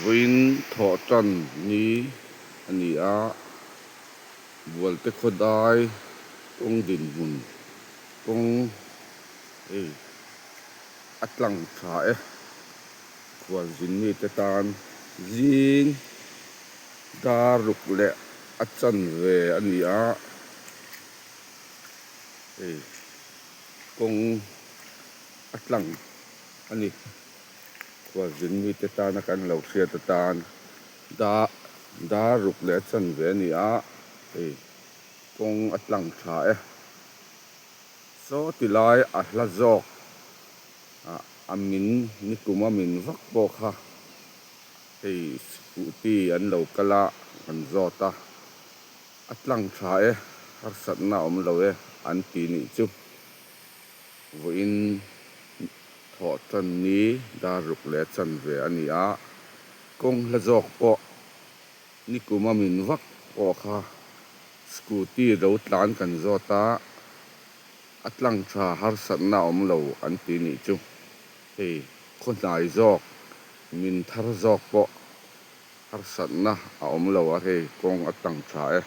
Vawiin thawh tan ni a ni a, Bualte khawdai kawng dinhmun kawng hei a tlang tha e. Khualzin mite tan zing dar ruk leh a chanve a ni a, hei kawng a tlang a ni. Khualzin mite tana kan lo hriat atan dar dar ruk leh a chanve a ni a, hei kawng a tlang tha e. Saw ti lai a hla zawk ah a min nikum a min vak pawh kha hei scooty an lo kal a kan zawt a, a tlang tha e harsatna a awm lo e an ti nih chu. Vawiin thawh tan ni dar ruk leh chanve a ni a, kawng hla zawk pawh nikum a min vak pawh kha scooty lo tlan kan zawt a, a tlang tha harsatna a awm lo an ti nih chu. Hei khaw hnai zawk, min thar zawk pawh harsatna a awm lo a hei kawng a tlang tha e.